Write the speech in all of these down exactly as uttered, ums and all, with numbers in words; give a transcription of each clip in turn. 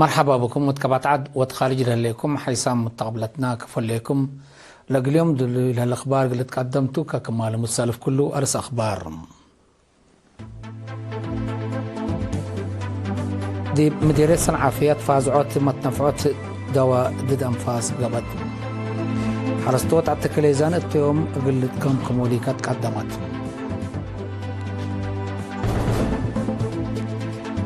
መርሐባ ብኩም ወትከባት ዐድ ወትካርጅ ለህሌኩም ሐይሳም ሙተቅብለትና ክፎ ሌኩም። ለእግል ዮም ድሉይ ለህለ አኽባር እግል ልትቀደም ቱ። ከክማል ሙሰልፍ ኩሉ አርስ አኽባር። ዲብ ምዴርየት ሰንዓፌ አትፋዝዖት መትነፍዖት ደዋ ድድ አንፋስ ገብአት። ሐረስቶት ዐድ ተከሌዛን እት ዮም እግል ልትከምክሞ ሊከት ቀደመት።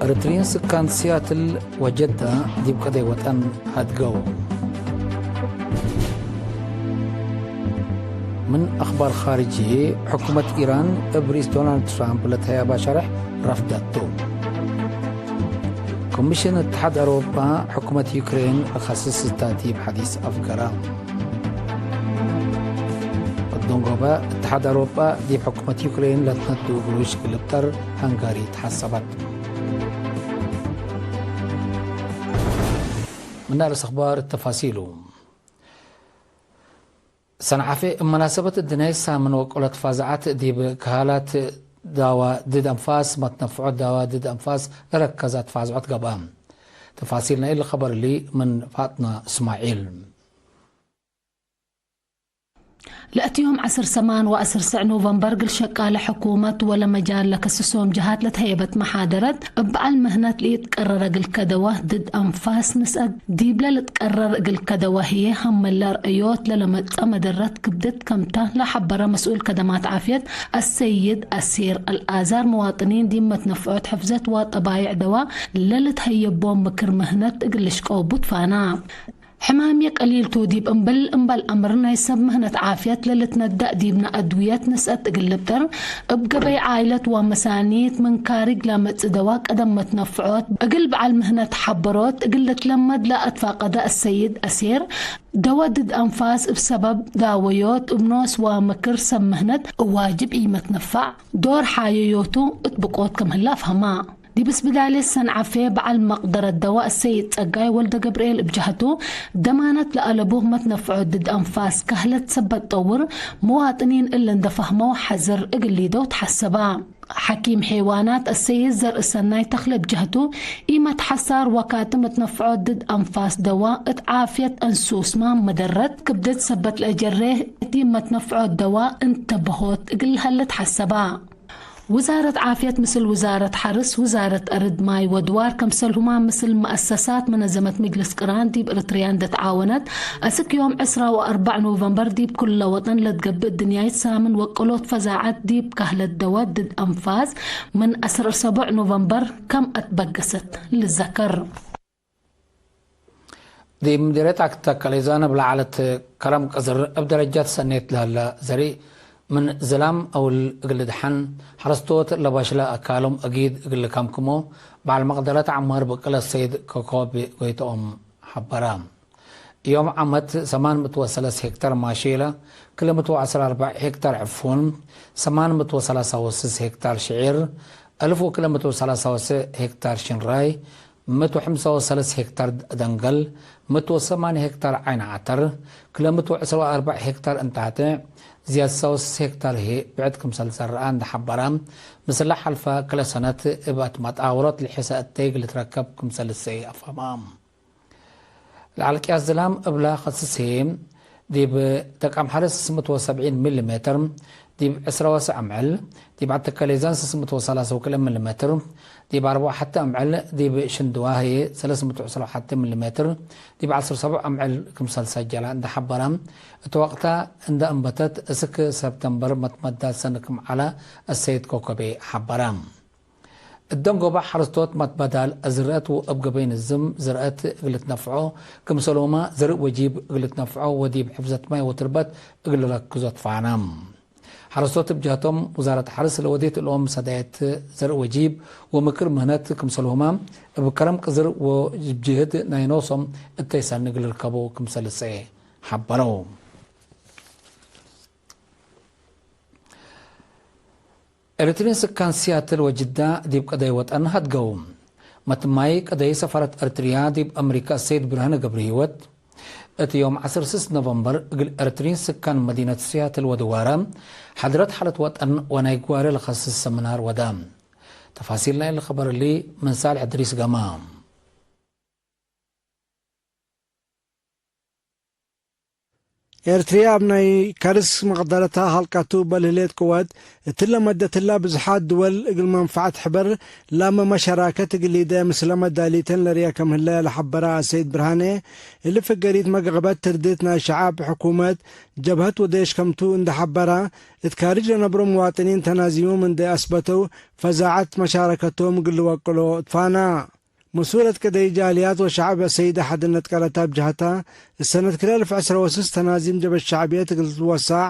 ኤሪትሪን ስካን ሲያትል ወጀዳ ዲብ ቀደይ ወጠን ሀድገው። ምን አኽባር ኻርጅየ፣ ሕኩመት ኢራን እብ ርኢስ ዶናልድ ትራምፕ ለተሀያባ ሸርሕ ረፍደቱ። ኮሚሽን እትሓድ አውሮፓ፣ ሕኩመት ዩክሬን ለከስስ እታ ዲብ ሐዲስ አፍገራ። እብ ደንጎበ፣ እትሓድ አውሮፓ ዲብ ሕኩመት ዩክሬን ለትነዱ ግሩሽ እግል ልብጠር ሃንጋሪ ተሐሰበት። ምነ አርስ አኽባር ተፋሲሉ። ሰንዓፌ እብ መናሰበት እድንያይ ሳምን ወቀሎት ፋዝዓት ዲብ ከሃላት ዳዋ ድድ አንፋስ፣ መትነፍዖት ዳዋ ድድ አንፋስ ለረከዘ አትፋዝዖት ገብአ። ተፋሲል ናይ እሊ ኸበር እሊ ምን ፋጥና እስማዒል። ለእት ዮም ዐስር ሰማን ወዐስር ስዕ ኖቨምበር እግል ሸቃለ ሕኩመት ወለመጃል ለከስሶም ጀሃት ለተሀየበት መሓደረት፣ እብ በዐል ምህነት ለኢትቀረረ እግልከ ደወ ድድ አንፋስ ንስአት ዲብለ ልትቀረር እግልከ ደወ ህዬ ሀመለ አርእዮት ለለመጽአ መደረት ክብደት ከምተ ለሐበረ መስኡል ከደማት ዓፍየት አሰይድ አሴር አልአዛር፣ መዋጥኒን ዲብ መትነፍዖት ሕፍዘት ወጠባይዕ ደወ ለልትሀየቦም ምክር ምህነት እግል ልሽቀው ቡ ትፋና። ሕማምዬ ቀሊል ቱ ዲብ እምብል፣ እምበል አምር ናይ ሰብ ምህነት ዓፍየት ለልትነደእ ዲብነ አድውየት ንስአት እግል ልብጠር፣ እብ ገበይ ዓይለት ወመሳኒት ምን ካርጅ ለመጽእ ደዋ ቀደም መትነፍዖት እግል በዐል ምህነት ሐበሮት እግል ልትለመድ ለአትፋቀደ አሰይድ አሴር፣ ደወ ድድ አንፋስ እብ ሰበብ ዳወዮት እብ ኖስ ወምክር ሰብ ምህነት እብ ዋጅብ ኢመትነፋዕ ዶር ሓየዮቱ እት ብቆት ክም ህለ አፍሀማ። ዲብ ስብዳሌት ሰንዓፌ በዐል መቅደረት ደዋ እሰይድ ጸጋይ ወልደገብርኤል እብ ጀህቱ፣ ደማነት ለአለቡ መትነፍዖት ድድ አንፋስ ከህለት ሰበት ጠውር፣ መዋጥኒን እለ እንደ ፈህመው ሐዝር እግል ሊደው ተሐሰባ። ሐኪም ሔዋናት አሰይድ ዘርእሰናይ ተክለ እብ ጀህቱ፣ ኢመትሐሳር ወካቲ መትነፍዖት ድድ አንፋስ ደዋ እት ዓፍየት አንሱስመ መደረት ክብደት ሰበት ለአጀሬ፣ ዲብ መትነፍዖት ደዋ እንተበሆት እግል ለሀለ ተሐሰባ። ውዛረት ዓፍየት ምስል ውዛረት ሐርስ፣ ውዛረት አርድ፣ ማይ ወድዋር፣ ከምሰልሁማ ምስል መአሰሳት መነዘመት ምጅልስ ቅራን ዲብ ኤረትርያ እንደ ተዓወነት፣ አስክ ዮም ዕስራ ወአርበዕ ኖቨምበር ዲብ ኩለ ወጠን ለትገብእ ድንያይት ሳምን ወቀሎት ፈዛዐት ዲብ ከህለት ደወ ድድ አንፋስ ምን ዐስር ሰቦዕ ኖቨምበር ከም አትበገሰት ልዘከር። ዲብ ምዲርየት አክተከሌዛን እብ ለዐለት ከረም ቅዝር እብ ደረጃት ሰኔት ለህለ ዘሪእ ምን ዝላም አውል እግል ልድሐን፣ ሐረስቶት ለበሽለ አካሎም እጊድ እግል ልከምክሞ፣ በዐል መቅደረት ዐማር ብቅለ ሰይድ ኮኮብ ጎይትኦም ሐበረ። ዮም ዓመት ሰማን ምእት ወሰለስ ሄክታር ማሼለ፣ ክልኤ ምእት ወዐስር አርበዕ ሄክታር ዕፉን፣ ሰማን ምእት ወሰላሳ ወስስ ሄክታር ሽዒር፣ አልፍ ወክልኤ ምእት ወሰላሳ ወስስ ሄክታር ሽንራይ፣ ምእት ወሐምሳ ወሰለስ ሄክታር ደንገል፣ ምእት ወሰማንየ ሄክታር ዓይን ዐተር፣ ክልኤ ምእት ወዕስራ ወአርበዕ ሄክታር እንጣጥዕ፣ ዝያድ ሰለስ ሄክታር ህዬ ብዕድ ክምሰል ዘረአ እንደ ሐበረ፣ ምስለ ሐልፈ ክለ ሰነት እብ አትማጣወሮት ልሒሰ እተይ እግል ልትረከብ ክምሰል ልሰኢ አፍሀመ። ለዐል ቅያስ ዝላም እብለ ከስስ ህዬ፣ ዲብ ተቃም ሐርስ ስስ ምእት ወሰብዒን ሚሊ ሜትር፣ ዲብ ዕስራ ወሰዕ አምዕል፣ ዲብ ዐድ ተከሌዛን ስስ ምእት ወሰላሳ ወክልኤ ሚሊ ሜትር፣ ዲብ አርበዕ ወሐቲ አምዕል፣ ዲብ ሽንድዋ ህዬ ሰለስ ምእት ወዕስራ ወሐቲ ሚሊ ሜትር፣ ዲብ ዐስር ሰቡዕ አምዕል ክምሰል ሰጀለ እንደ ሐበረ፣ እት ወቅተ እንደ አንበተት እስክ ሰብተምበር መትመዳል ሰኒ ክም ዐለ አሰይድ ኮኮቤ ሐበረ። እደንጎበ ሐረስቶት መትበዳል ዝርአት ወእብ ገበይ ንዝም ዝርአት እግል ልትነፍዖ ክምሰልሁመ ዘርእ ወጂብ እግል ልትነፍዖ ወዲብ ሕፍዘት ማይ ወትርበት እግል ልረክዞ ትፋነ። ሐረስቶት እብ ጀህቶም፣ ውዛረት ሐርስ ለወዴት እሎም ሰዳየት ዘርእ ወጂብ ወምክር ምህነት ክምሰልሁመ እብ ከረም ቅዝር ወእብ ጅህድ ናይ ኖሶም እተይ ሰኒ እግል ልርከቡ ክምሰል ልሰኤ ሐበረው። ኤሪትሪን ስካን ሲያትል ወጅዳ ዲብ ቀደይ ወጠን ሀድገው። መትማይ ቀደይ ሰፋረት ኤሪትሪያ ዲብ አምሪካ አሰይድ ብርሃነ ገብረሂወት፣ እት ዮም ዐስር ስስ ኖቨምበር እግል ኤሪትሪን ስካን መዲነት ሲያትል ወድዋረ፣ ሐድረት ሓለት ወጠን ወናይ ግዋሬ ለኸስስ ሰምናር ወደ። ተፋሲል ናይ እሊ ኸበር እሊ ምን ሳልሕ እድሪስ ገማ። ኤርትርየ እብ ናይ ከርስ መቅደረታ ሀልቀቱ እበ ለህሌት ቅወት፣ እትለ መደትላ ብዝሓት ድወል እግል መንፈዐት ሕበር ላመ መሸራከት እግል ሊደ ምስለ መዳሊተን ለርአ ከም ህለ ለሐበረ አሰይድ ብርሃኔ፣ እሊ ፍገሪት መገግበት ትርድት ናይ ሸዐብ፣ ሕኩመት፣ ጀብሀት ወዴሽ ከምቱ እንዴ ሐበረ፣ እት ካርጅ ለነብሮ ምዋጥኒን ተናዚሙም እንዴ አስበተው፣ ፈዛዐት መሻረከቶም እግል ልወቅሎ ትፋና። መስኡለት ቅደይ ጃልያት ወሸዐብ አሰይደ ሐድነት ቀረታ እብ ጀሀታ፣ እሰነት ክልኤ አልፍ ዕስረ ወስስ ተናዚም ጀብሀት ሸዕብየት እግል ትትወሳዕ፣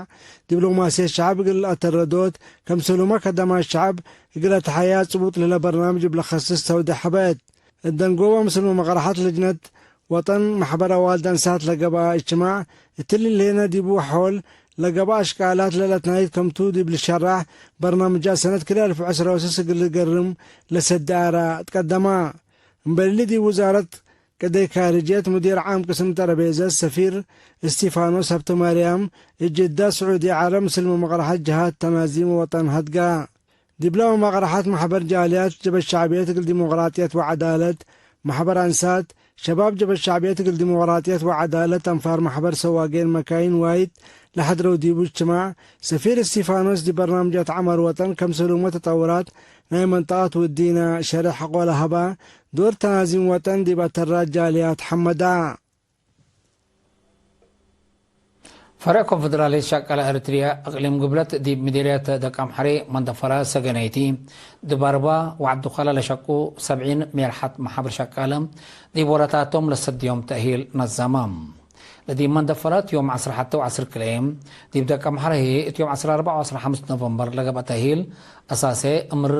ዲብሎማስየት ሸዐብ እግል አተረዶት፣ ከምሰሉመ ከደማት ሸዐብ እግል አትሐያ ጽቡጥ ለህለ በርናምጅ እብ ለከስስ ተውዴሕ ሀበት። እት ደንጎበ ምስል መመቅረሐት ልጅነት ወጠን መሕበር አዋልድ አንሳት ለገብአ እጅትማዕ፣ እትሊ ህሌነ ዲቡ ሖል ለገብአ አሽቃላት ለለትናይት ከምቱ ዲብ ልሸራሕ፣ በርናምጃት ሰነት ክልኤ አልፍ ዕስረ ወስስ እግል ልገርም ለሰዲ አራ ትቀደማ። እምበል እሊ ዲብ ውዛረት ቅደይ ካርጅየት ሙዲር ዓም ቅስም ጠረቤዘት ሰፊር እስቲፋኖስ ሀብተማርያም፣ እጅዳ ስዑዲ ዐረብ ምስል መመቅረሐት ጀሃት ተናዚም ወጠን ሀድጋ። ዲብለ መመቅረሐት መሕበር ጃልያት ጀብሀት ሸዕብየት እግል ዲሞቅራጥየት ወዐዳለት፣ መሕበር አንሳት፣ ሸባብ ጀብሀት ሸዕብየት እግል ዲሞቅራጥየት ወዐዳለት፣ አንፋር መሕበር ሰዋጌን መካይን ዋይት ለሐድረው ዲቡ እጅትማዕ፣ ሰፊር እስቲፋኖስ ዲብ በርናምጃት ዐመር ወጠን ከምሰሉመ ተጠውራት ናይ መንጠቀት ወዲነ ሸሬሕ ሐቆ ለሀባ፣ ዶር ተናዚም ወጠን ዲብ አተራት ጃልያት ሐመዳ። ፈርዕ ኮንፈደራልየት ሸቃለ ኤረትርየ እቅሊም ግብለት ዲብ ምዴርየት ደቀምሐሬ መንደፈረ ሰገነይቲ፣ ድባርባ ወዐብዱከላ ለሸቁ ሰብዒን ሜርሐት መሓብር ሸቃለ ዲብ ወረታቶም ለሰድዮም ተእሂል ነዘመ። ለዲብ መንደፈረት ዮም ዐስር ሐቴ ወዐስር ክልኤ፣ ዲብ ደቀምሐረ ህዬ እት ዮም ዐስር አርበዕ ወዐስር ሐምስ ኖቨምበር ለገብአ ተእሂል አሳሴ እምር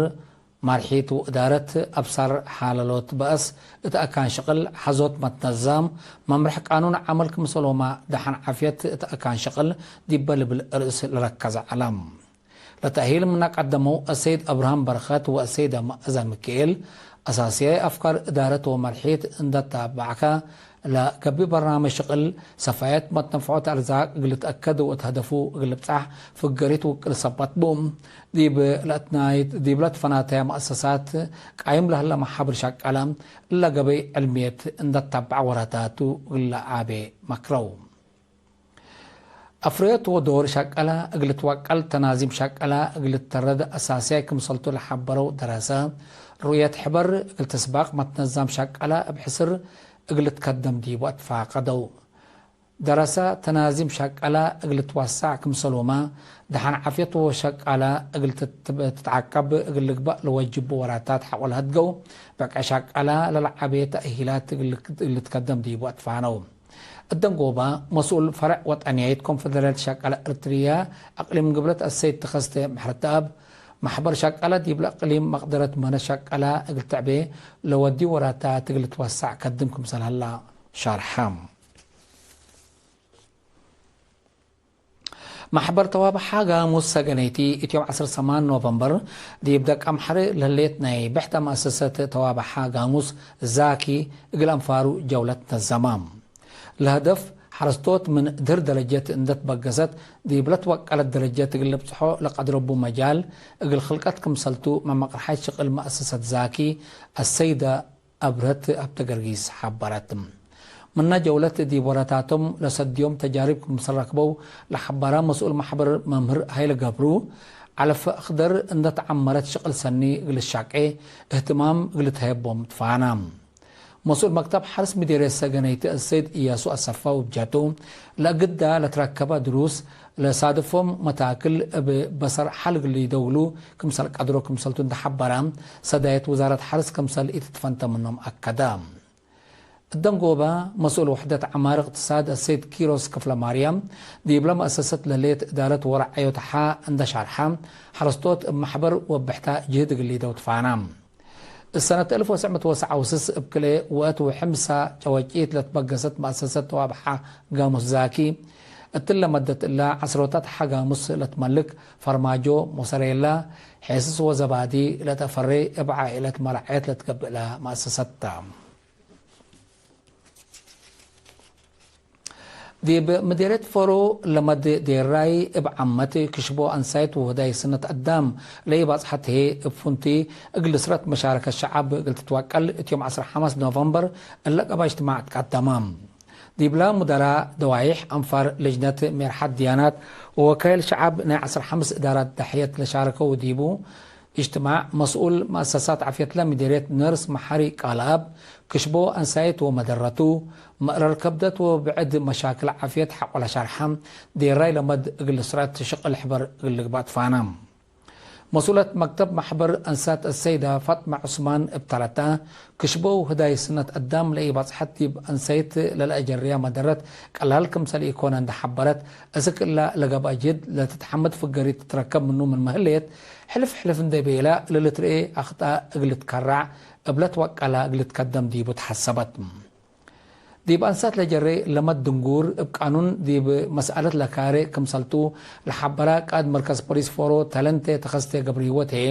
ማርሒት ወእዳረት አብሳር ሓለሎት በአስ እት አካን ሽቅል ሐዞት መትነዛም፣ መምርሕ ቃኑን ዐመል ክምሰሎማ ደሐን ዓፍየት እት አካን ሽቅል ዲበ ልብል ርእስ ለረከዘ ዐለ። ለተእሂል ምነ ቀደመው አሰይድ አብርሃም በረኸት ወአሰይደ መእዘን ሚካኤል፣ አሳስያይ አፍካር እዳረት ወመርሒት እንደ ተባዕከ፣ ለገብእ በርናምጅ ሽቅል ሰፋየት መትነፍዖት አርዛቅ እግል ልትአከድ ወእት ሀደፉ እግል ልብጻሕ ፍገሪት ውቅል ሰበት ቡ። ዲብ ለአትናይት፣ ዲብ ለትፈናተየ መአሰሳት ቃይም ለህለ መሓብር ሸቀለ፣ እለ ገበይ ዕልምየት እንደ ተባዕ ወረታቱ እግል ለአቤ መክረው። አፍረየት ወዶር ሸቀለ እግል ልትወቀል፣ ተናዚም ሸቀለ እግል ልትተረድ አሳስያይ ክምሰልቱ ለሐበረው ደረሰ፣ ሩእየት ሕበር እግል ትስባቅ መትነዛም ሸቀለ እብ ሕስር እግል ልትከደም ዲቡ አትፋቀደው። ደረሰ፣ ተናዚም ሸቀለ እግል ልትወሳዕ ክምሰሉመ፣ ደሐን ዓፍየት ወሸቀለ እግል ትት-፣ ትትዓቀብ እግል ልግበእ ለወጅቡ ወራታት ሐቆ ለሀድገው፣ ብዕቀ ሸቀለ ለለዓቤ ተእሂላት እግል ልክ-፣ ልትከደም ዲቡ አትፋነው። እደንጎበ፣ መስኡል ፈረዕ ወጠንያይት ኮንፈደራልየት ሸቀለ እርትርየ አቅሊም ግብለት አሰይድ ተኸስተ ምሕረተአብ፣ መሕበር ሸቀለ ዲብለ እቅሊም መቅደረት መነ ሸቀለ እግል ትዕቤ ለወዲ ወራታት እግል ልትወሳዕ ከድም ክምሰል ሀላ ሸርሐ። መሕበር ተዋብሓ ጋሙስ ሰገነይቲ፣ እት ዮም ዐስር ሰማን ኖቨምበር፣ ዲብ ደቀምሐሬ ለህሌት ናይ ብሕተ መአሰሰት ተዋብሓ ጋሙስ ዛኪ፣ እግል አንፋሩ ጀውለት ነዘመ። ለሀደፍ፣ ሐረስቶት ምን ድህር ደረጀት እንደ ትበገሰት፣ ዲብ ለትወቀለት ደረጀት እግል ልብጽሖ ለቀድረቡ መጃል፣ እግል ክልቀት ክምሰልቱ፣ መመቅርሓይት ሽቅል መአሰሰት ዛኪ፣ አሰይደ አብርሀት ሀብተገርጊስ ሐበረት። ምነ ጀውለት ዲብ ወረታቶም ለሰድዮም ተጃሪብ ክምሰል ረክበው ለሐበረ መስኡል መሕበር መምህር ሀይለ ገብሩ፣ ዐለፈ አክደር እንደ ተዐመረት ሽቅል ሰኒ እግል ልሻቄ እህትማም እግል ልትሀየቦም ትፋና። መስኡል መክተብ ሐርስ ምዴርየት ሰገነይቲ አሰይድ እያሱ አሰፋ ውብጀቱ፣ ለእግዳ ለትረከበ ድሩስ ለሳድፎም መታክል እብ በሰር ሐል እግል ኢደውሉ ክምሰል ቀድሮ ክምሰልቱ እንደ ሐበረ፣ ሰዳየት ውዛረት ሐርስ ክምሰል ኢትትፈንተ ምኖም አከደ። እደንጎበ፣ መስኡል ውሕደት ዐማር እቅትሳድ አሰይድ ኪሮስ ክፍለማርያም፣ ዲብለ መአሰሰት ለህሌት እዳረት ወረዐዮት ሐ እንደ ሻርሐ፣ ሐረስቶት እብ መሕበር ወብሕታ ጅህድ እግል ኢደው ትፋና። እሰነት አልፍ ወትሰዕ ምእት ወሰብዓ ወስስ እብ ክልኤ ወእት ወሕምሳ ጨወጪት ለትበገሰት መአሰሰት ተዋብሓ ጋሙስ ዛኪ፣ እትለ መደት እለ ዐስሮታት ሐ ጋሙስ ለትመልክ ፈርማጆ፣ ሞሰሬላ፣ ሔስስ ወዘባዲ ለተፈሬ እብ ዓኢለት መርዐየት ለትገብእ ለመአሰሰት ተ። ዲብ ምዴርየት ፎሮ ለመድ ዴራይ እብ ዓመት ክሽቦ አንሳይት ወህዳይ ስነት አዳም ለኢባጽሐት ህዬ እብ ፉንቲ እግል ስረት መሻረከት ሸዐብ እግል ትትወቀል እት ዮም ዐስር ሐምስ ኖቨምበር እለ ቀባይ እጅትማዕ ትቀደመ። ዲብላ ሙደራ ደዋይሕ አንፋር ልጅነት ሜርሓት ድያናት ወወካይል ሸዓብ ናይ ዐስር ሐምስ እዳራት ዳሕየት ለሻረከው ዲቡ እጅትማዕ፣ መስኡል መአሰሳት ዓፍየትለ ምዴርየት ነርስ መሓሪ ቃልኣብ፣ ክሽቦ አንሳይት ወመደረቱ፣ መእረር ከብደት ወብዕድ መሻክል ዓፍየት ሐቆለ ሻርሐ፣ ዴራይ ለመድ እግል ስረት ሽቅል ሕበር እግል ልግባእ ትፋና። መስኡለት መክተብ መሕበር አንሳት አሰይዳ ፋጥመ ዑስማን እብ ተረታ፣ ክሽቦው ህዳይ ስነት አዳም ለኢባጽሐት ዲብ አንሳይት ለለአጀርያ መደረት ቀላል ክምሰል ኢኮነ እንዴ ሐበረት፣ እስክ እላ ለገብአ ጅህድ ለትትሐመድ ፍገሪት ትትረከብ ምኑ ምንመ ህሌት፣ ሕልፍ ሕልፍ እንዴ ቤላ ለልትርኤ አክጣእ እግል ልትከራዕ እብ ለትወቀላ እግል ልትከደም ዲቡ ተሐሰበት። ዲብ አንሳት ለጀሬ ለመድ ድንጉር፣ እብ ቃኑን ዲብ መስአለት ለካሬ ክምሰልቱ ለሐበራ ቃእድ መርከዝ ፖሊስ ፎሮ ተለንቴ ተኸስቴ ገብረህይወት ህዬ፣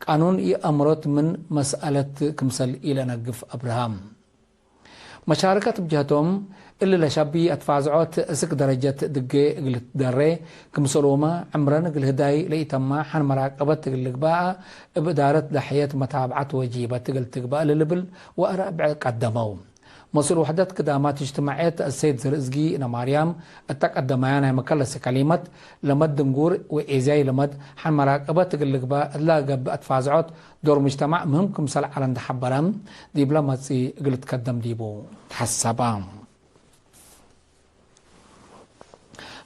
ቃኑን ይአምሮት ምን መስአለት ክምሰል ኢለነግፍ አብርሃ። መሻረከት ብጀህቶም፣ እሊ ለሸቢ አትፋዝዖት እስክ ደረጀት ድጌ እግል ልትደሬ ክምሰሎመ፣ ዕምረን እግል ህዳይ ለኢተማ ሐን መራቀበት እግል ልግባእ፣ እብ እዳረት ዳሕየት መታብዐት ወጂበት እግል ትግባእ ለልብል ወአረብዕ ቀደመው። መስኡል ወሕደት ክዳማት እጅትማዕየት አሰይድ ዘርእዝጊ እነማርያም እተ ቀደማያ ናይ መከለሰ ከሊመት፣ ለመድ ድንጉር ወኤዝያይ ለመድ ሐን መራቀበት እግል ልግባእ እላ ገብእ አትፋዝዖት ዶር ሙጅተማዕ ምህም ክምሰል ዐለ እንዴ ሐበረ፣ ዲብለ መጽኢ እግል ልትከደም ዲቡ ተሐሰበ።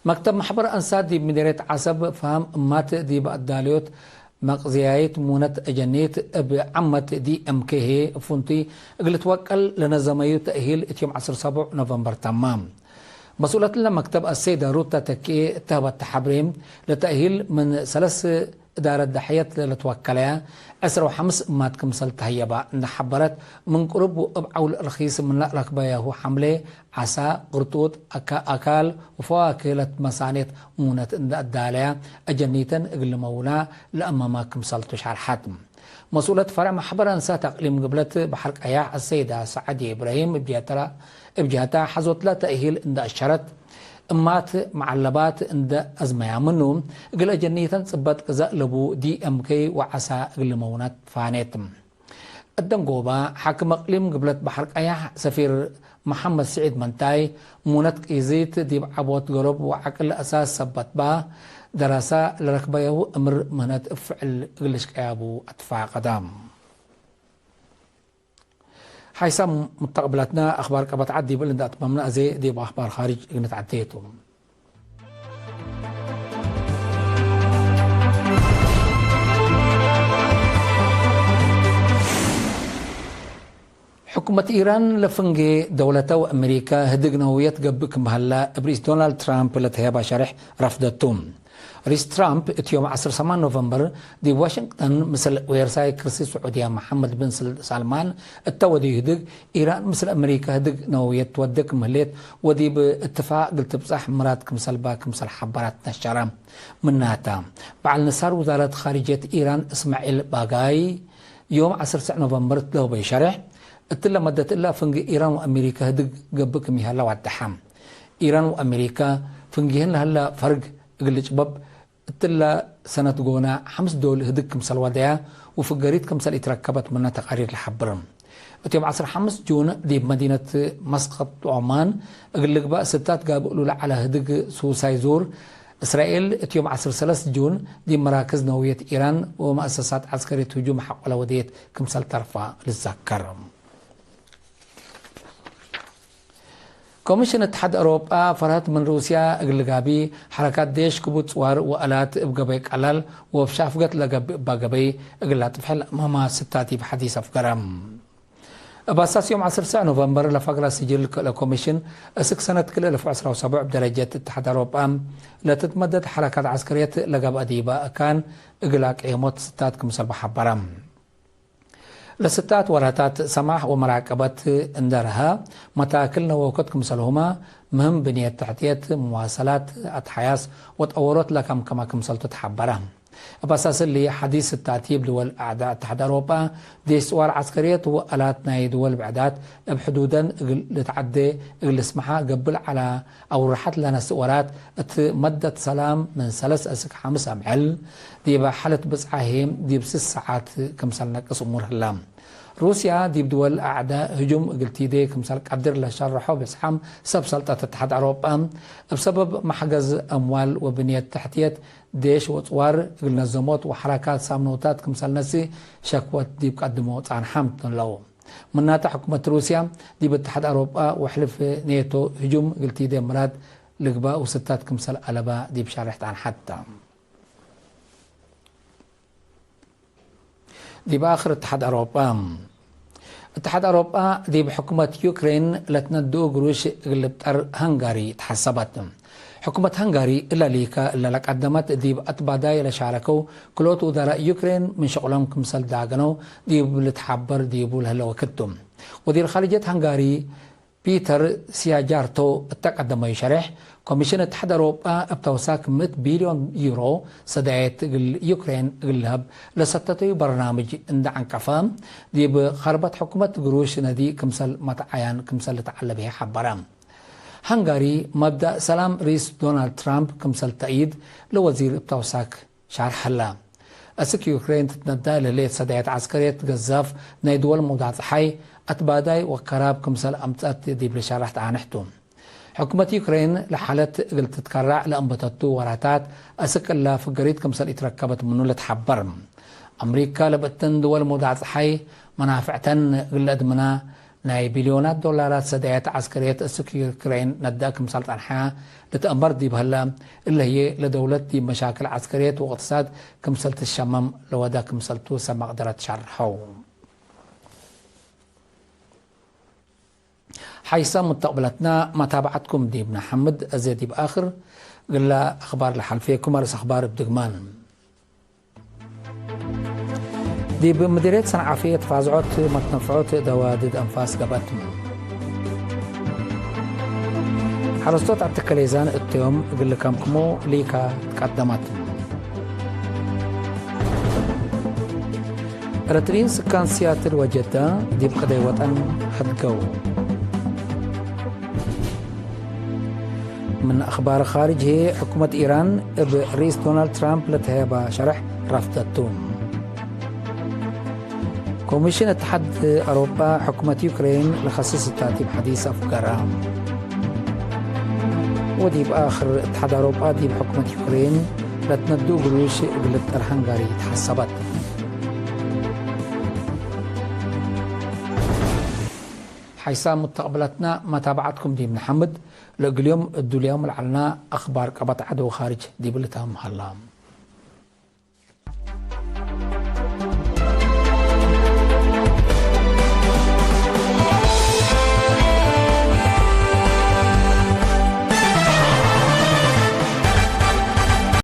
መክተብ መሕበር አንሳት ዲብ ምዴርየት ዐሰብ፣ ፈሀም እማት ዲብ አዳልዮት መቅዝያይት ሙነት አጀኒት እብ ዓመት ዲ ኤም ኬ ህዬ እብ ፍንቱይ እግል ልትወቀል ለነዘመዩ ተእሂል እት ዮም ዐስር ሰቡዕ ኖቨምበር ተመ። መስኡለትለ መክተብ አሰይደ ሩተ ተኪኤ እተ ሀበተ ሐብሬ፣ ለተእሂል ምን ሰለስ እዳረት ዳሕየት ለልትወከለያ ዕስራ ወሐምስ እማት ክምሰል ተህየባ እንዴ ሐበረት፣ ምን ቅሩብ ወእብ ዐውል ርኺስ ምን ለአረክበያሁ ሐምሌ፣ ዐሳ፣ ቅርጡጥ፣ አካ-፣ አካል ወፈዋክህ ለትመሳኔት ሙነት እንዴ አዳለያ፣ አጀኒተን እግል ልመውላ ለአመማ ክምሰልቱ ሸርሐት። መስኡለት ፈርዕ መሕበር አንሳት አቅሊም ግብለት በሐር ቀያሕ አሰይዳ ሰዐድየ ኢብራሂም እብ ጀህተ፣ እብ ጀህታ ሐዞትለ ተእሂል እንዴ አሸረት፣ እማት መዐለባት እንዴ አዝመያ ምኑ፣ እግል አጀኒተን ጽበጥ ቅዘእ ለቡ ዲ ኤም ኬ ወዐሳ እግል ልመውላት ፋኔት። እደንጎባ፣ ሓክም አቅሊም ግብለት በሐር ቀያሕ ሰፊር መሐመድ ስዒድ መንታይ፣ ሙነት ቂዚት ዲብ ዐቦት ገሮብ ወዐቅል አሳስ ሰበት ባ፣ ደረሳ ለረክበያሁ እምር ምህነት እብ ፍዕል እግል ልሽቀያቡ አትፋቀደ። ሓይሳም ሙተቅብላትና አኽባር ቀበት ዐድ ዲብል እንዴ አትመምነ፣ አዜ ዲብ አኽባር ካርጅ እግል ንትዐዴ ቱ። ሕኩመት ኢራን ለፍንጌ ደውለተ ወአሜሪካ ህድግ ነውየት ገብእ ክም ሀላ እብ ርኢስ ዶናልድ ትራምፕ ለተሄባ ሸሬሕ ረፍደቱ። ርኢስ ትራምፕ እት ዮም ዐስር ሰማን ኖቨምበር ዲብ ዋሽንግተን ምስል ዌርሳይ ክርሲ ስዑድያ መሐመድ ብን ስል-፣ ሳልማን እተ ወድዩ ህድግ፣ ኢራን ምስል አሜሪካ ህድግ ነውየት ትወዴ ክም ህሌት ወዲብ እትፋቅ እግል ትብጻሕ ምራድ ክምሰልባ ክምሰል ሐበራት ነሸረ። ምናተ፣ በዐል ንሳር ውዛረት ካርጅየት ኢራን እስማዒል ባጋይ ዮም ዐስር ሰዕ ኖቨምበር ለህበዩ ሸሬሕ፣ እትለ መደት እላ ፍንጌ ኢራን ወአሜሪካ ህድግ ገብእ ክም ይሀለ ዋደሐ። ኢራን ወአሜሪካ ፍንጌህን ለሀለ ፈርግ እግል ልጭበብ፣ እትለ ሰነት ጎነ ሐምስ ዶል ህድግ ክምሰል ወደያ ወፍገሪት ክምሰል ኢትረከበት ምነ ተቃሪር ለሐብር። እት ዮም ዐስር ሐምስ ጁን ዲብ መዲነት መስቀጥ ዖማን እግል ልግባእ ስታት ጋብእ እሉ ለዐለ ህድግ ሱሳይ ዙር፣ እስራኤል እት ዮም ዐስር ሰለስ ጁን ዲብ መራክዝ ነውየት ኢራን ወመአሰሳት ዐስከርየት ህጁም ሐቆለ ወደየት ክምሰል ተርፋ ልዘከር። ኮሚሽን እትሓድ አውሮጳ ፈርሀት ምን ሩስያ እግል ልጋቢ፣ ሐረካት ዴሽ፣ ክቡድ ጽዋር ወአላት እብ ገበይ ቀላል ወእብ ሻፍገት ለገብእ እባ ገበይ እግል ላጥፍሐ ለአማማ ስታት ዲብ ሐዲስ አፍገረ። እብ አሳስ ዮም ዐስር ሰዕ ኖቨምበር ለፈግረ ስጅል ክእለ ኮሚሽን፣ እስክ ሰነት ክልኤ አልፍ ወዐስራ ወሰቡዕ እብ ደረጀት እትሓድ አውሮጳ ለትትመደድ ሐረካት ዐስከርየት ለገብአ ዲበ አካን እግል አቅየሞት ስታት ክምሰልቡ ሐበረ። ለስታት ወራታት ሰማሕ ወመራቀበት እንዴ ረሀ፣ መታክል ነወኮት ክምሰልሁመ፣ ምህም ብንየት ተሕትየት፣ መዋሰላት፣ አትሓያስ ወጠወሮት ለከምከመ ክምሰልቱ ተሐበረ። እብ አሳስ እሊ፣ ሐዲስ ስታት ዲብ ድወል አዕዳእ እትሓድ አውሮጳ፣ ዴሽ ጽዋር ዐስከርየት ወአላት ናይ ድወል ብዕዳት እብ ሕዱደን እግል ልትዐዴ እግል ልስመሓ ገብእ ለዐለ አውርሐት ለነስእ ወራት፣ እት መደት ሰላም ምን ሰለስ እስክ ሐምስ አምዕል፣ ዲበ ሐለት ብጽዓ ህዬ ዲብ ስስ ሰዓት ክምሰል ነቅስ እሙር ህላ። ሩስያ ዲብ ድወል አዕዳእ ህጁም እግል ቲዴ ክምሰል ቀድር ለሸርሖ ብዝሓም ሰብ ሰልጠት እትሓድ አውሮጳ፣ እብ ሰበብ መሕገዝ አምዋል ወብንየት ተሕትየት ዴሽ ወጽዋር እግል ነዘሞት ወሐረካት ሳምኖታት ክምሰል ነስእ ሸክወት ዲብ ቀድሞ ጻንሓም ዐለው። ምናተ ሕኩመት ሩስያ ዲብ እትሓድ አውሮጳ ወሕልፍ ኔቶ ህጁም እግል ቲዴ ምራድ ልግባእ ውስታት ክምሰል አለባ ዲብ ሸርሕ ጣንሐት ተ። ዲብ አክር እትሓድ አውሮጳ። እትሓድ አውሮጳ ዲብ ሕኩመት ዩክሬን ለትነድኡ ግሩሽ እግል ልብጠር ሃንጋሪ ተሐሰበት። ሕኩመት ሃንጋሪ እለ ሊከ እለ ለቀደመት ዲብ አትባዳይ ለሻረከው ክልኦት ውዘራእ ዩክሬን ምን ሸቅሎም ክምሰል ዳገነው ዲብ ልትሓበር ዲቡ ለህለ ወክድ ቱ። ወዚር ካርጅየት ሃንጋሪ ፒተር ሲያጃርቶ እተ ቀደመዩ ሸሬሕ፣ ኮሚሽን እትሓድ አውሮጳ እብ ተውሳክ ምእት ቢልዮን ዩሮ ሰዳየት እግል ዩክሬን እግል ለሀብ ለሰተተዩ በርናምጅ እንደ ዐንቀፈ፣ ዲብ ከርበት ሕኩመት ግሩሽ ነዲ ክምሰል መትዓያን ክምሰል ልትዐለብ ህዬ ሐበረ። ሃንጋሪ መብዳእ ሰላም ርኢስ ዶናልድ ትራምፕ ክምሰል ተእይድ ለወዚር እብ ተውሳክ ሻርሕ ሀላ። አስክ ዩክሬን ትትነዳ ለህሌት ሰዳየት ዐስከርየት ገዛፍ ናይ ድወል መውዳዕ ጸሓይ፣ አትባዳይ ወከራብ ክምሰል አምጸት ዲብ ልሸረሕ ጣንሕ ቱ። ሕኩመት ዩክሬን ለሓለት እግል ትትከራዕ ለአንበተቱ ወራታት አስክ እላ ፍገሪት ክምሰል ኢትረከበት ምኑ ልትሐበር። አምሪካ ለብእተን ድወል መውዳዕ ጸሓይ መናፍዕተን እግል ለአድምና፣ ናይ ቢልዮናት ዶላራት ሰዳየት ዐስከርየት አስክ ዩክሬን ነዳ ክምሰል ጸንሐ ልትአመር ዲብ ሀለ፣ እለ ህዬ ለደውለት ዲብ መሻክል ዐስከርየት ወእቅትሳድ ክምሰል ትሸመም ለወደ ክምሰል ቱ ሰብ መቅደረት ሸርሐው። ሐይሰ ሙተቅብለትና መታብዐትኩም ዲብ ነሐምድ። አዜ ዲብ አክር እግለ አክባር ለሐልፌኩም አርእስ አክባር እብ ድግማን። ዲብ ምዲርየት ሰንዓፌ ተፋዝዖት መትነፍዖት ደዋ ድድ አንፋስ ገብአት። ሐረስቶት አትከሌዛን እት ዮም እግል ልከምክሞ ሊካ ትቀደመት። ኤረትርዪን ስካን ሲያትል ወጀዳ ዲብ ቅደይ ወጠን ሀድገው። ምን አክባር ካርጅ ህዬ፣ ሕኩመት ኢራን እብ ርኢስ ዶናልድ ትራምፕ ለተሀየባ ሸርሕ ረፍደቱ። ኮሚሽን እትሓድ አውሮጳ ሕኩመት ዩክሬን ለከስስ እታ ዲብ ሐዲስ አፍገረ። ወዲብ አክር፣ እትሓድ አውሮጳ ዲብ ሕኩመት ዩክሬን ለትነድኡ ግሩሽ እግል ልብጠር ሃንጋሪ ተሐሰበት። ሐይሳም ሙተቅብለትና መታብዐትኩም ዲብ ነሐምድ። ለእግል ዮም እዱልያም ለዐልና አክባር ቀበት ዐድ ወካርጅ ዲብ ልታም ሀላ።